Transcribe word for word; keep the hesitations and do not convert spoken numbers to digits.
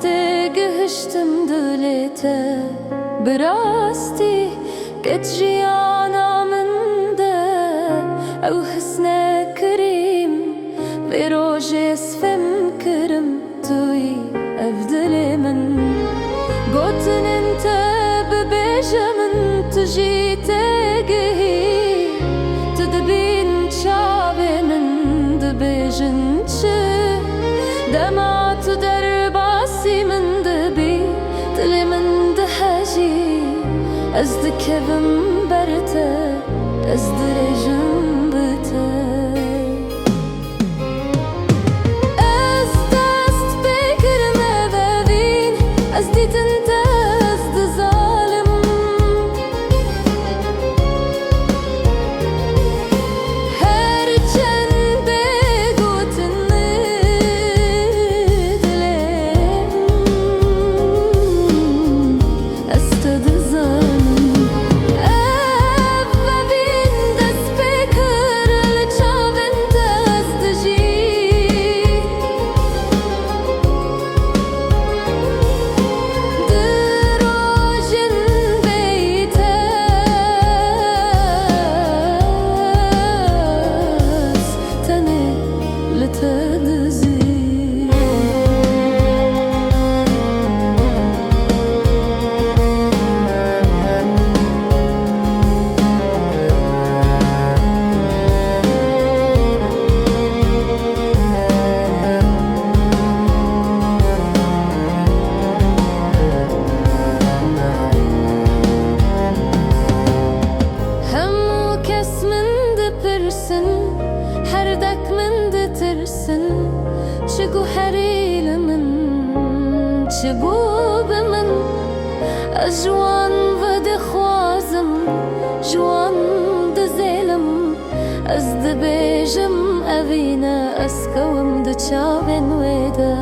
Têgihiştim dilê te, bi rastî ket jiyana min de ew hisne kirîm. Vê rojê ez fêm kirim tu yî ev dilê min. Gotinên te bibêje min, tu jî têgihî. Tu dibîn çavê min dibêjin çi? Dema tu derbasî min dibî, dilê min dihejî. Ez dikevim ber te, ez dirêjim bi te. Ez dest pê kirime vevîn, ez dîtin te ez dizalim. Her çend bê gotin dilê min, ez te dizanim. Ev vevîn dest pê kir li çavên te ez dijî. Di rojin bêyî te ez tenê li te dizî. Hemû kes min dipirsin, her dek min ditirsin, çi guherî li min, çi bû bi min. Ez ji wan vedixwazim, ji wan dizêlim, ez dibêjim evîne, ez kewim di çavên wê de.